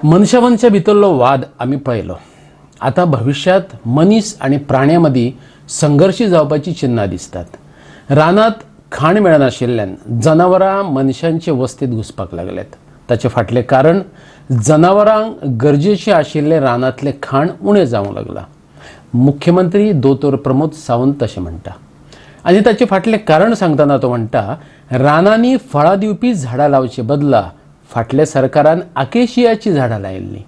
मनशा मनशा भितरलो वाद आमी पळयलो. आतां भविश्यांत मनीस आनी प्राण्यां मदीं संघर्श जावपाची चिन्नां दिसतात. रानांत खाण मेळनाशिल्ल्यान जनावरां मनशांचे वस्तींत घुसपाक लागल्यात. ताचे फाटलें कारण जनावरांक गरजेचें आशिल्लें रानांतलें खाण उणें जावंक लागलां. मुख्यमंत्री दोतोर प्रमोद सावंत तशें म्हणटा आनी ताचे फाटलें कारण सांगतना तो म्हणटा, रानांनी फळां दिवपी झाडां लावचे बदला फाटल्या सरकारान आकेशियाची झाडां लायिल्लीं.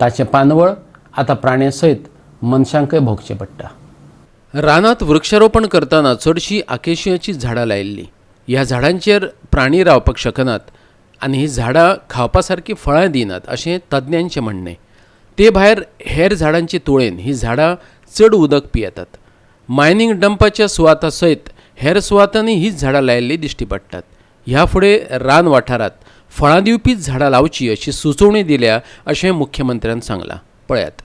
ताचें पानवळ आतां प्राण्यां सयत मनशांकय भोगचें पडटा. रानांत वृक्षारोपण करतना चडशीं आकेशियाचीं झाडां लायिल्लीं. ह्या झाडांचेर प्राणी रावपाक शकनात आनी हीं झाडां खावपा सारकीं फळां दिनात अशें तज्ञांचें म्हणणें. ते भायर हेर झाडांचे तुळेन हीं झाडां चड उदक पियेतात. मायनींग डंपाच्या सुवातां सयत हेर सुवातांनी हीच झाडां लायिल्लीं दिश्टी पडटात. ह्या फुडें रान वाठारांत फळां दिवपीच झाडां लावची अशी सुचोवणी दिल्या अशें मुख्यमंत्र्यान सांगलां. पळयात.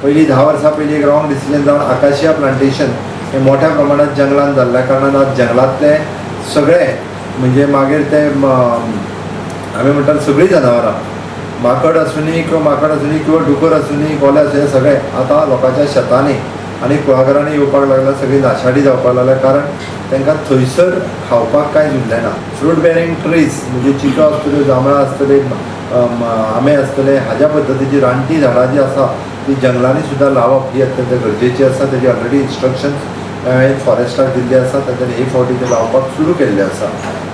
पयलीं 10 वर्सां पयलीं एक रॉंग डिसिजन जावन आकाशिया प्लांटेशन हे मोठ्या प्रमाणात जंगलान जाल्ल्या कारणान आज जंगलांतले सगळे म्हणजे मागीर ते आमी म्हणटात सगळीं जनावरां, माकड आसुनी किंवा माकड आसुनी किंवा डुकर आसुनी, कोले आसुनी, सगळे आतां लोकांच्या शेतांनी आनी कुळागरांनी येवपाक लागला. सगळी नाशाडी जावपाक लागल्या, कारण तांकां थंयसर खावपाक कांय उरलें ना. फ्रूट बेरींग ट्रीज म्हणजे चिको आसतल्यो, जांबळां आसतले, आंबे आसतले, हाज्या पद्दतीची रानटी झाडां जी आसा ती जंगलांनी सुद्दां लावप ही अत्यंत गरजेची आसा. तेजी ऑलरेडी इन्स्ट्रक्शन्स हांवें फॉरेस्टाक दिल्ली आसा, तांच्यानी हे फावटी ते लावपाक सुरू केल्ले आसा.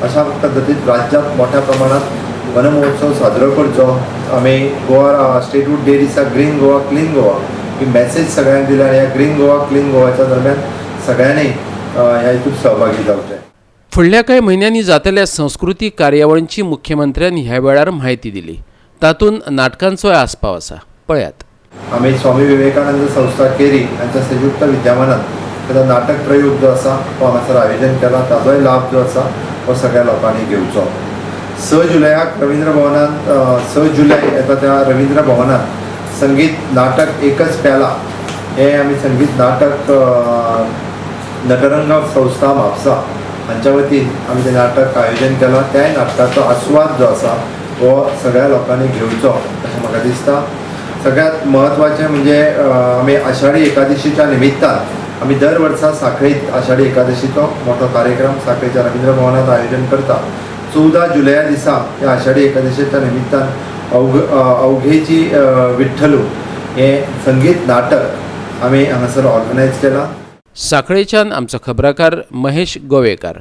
अशा पद्दतीन राज्यांत मोठ्या प्रमाणात वनमहोत्सव साजरो करचो. आमी गोवा स्टेटहूड डे दिसा ग्रीन गोवा क्लीन गोवा ही मॅसेज सगळ्यांक दिल्या आनी ह्या ग्रीन गोवा क्लीन गोवाच्या दरम्यान सगळ्यांनी ह्या हितून सहभागी जावचें. फुडल्या कांय म्हयन्यांनी जातल्या संस्कृतीक कार्यावळींची मुख्यमंत्र्यान ह्या वेळार म्हायती दिली. तातूंत नाटकांचोय आस्पाव आसा. पळयात. आमी स्वामी विवेकानंद संस्था केरी हांच्या संयुक्त विद्यमानान ताचा नाटक प्रयोग जो आसा तो हांगासर आयोजन केला. ताजोय लाभ जो आसा हो सगळ्या लोकांनी घेवचो. 6 जुलयाक रवींद्र भवनांत, 6 जुलय येता त्या रवींद्र भवनांत संगीत नाटक एकच प्याला हे आमी संगीत नाटक नटरंग संस्था म्हापसा हांच्या वतीन आमी तें नाटक आयोजन केलां. त्याय नाटकाचो आस्वाद जो आसा हो सगळ्या लोकांनी घेवचो अशें म्हाका दिसता. सगळ्यात म्हत्वाचें म्हणजे आमी आषाढी एकादशीच्या निमित्तान आमी दर वर्सा साखळीत आषाढी एकादशीचो मोठो कार्यक्रम साखळीच्या रवींद्र भवनांत आयोजन करता. 14 जुलया दिसा ह्या आषाढी एकादशीच्या निमित्तान अवघेची विठ्ठलू हें संगीत नाटक आमी हांगासर ऑर्गनायज केलां. साखळेच्यान आमचो खबराकार महेश गोवेकार.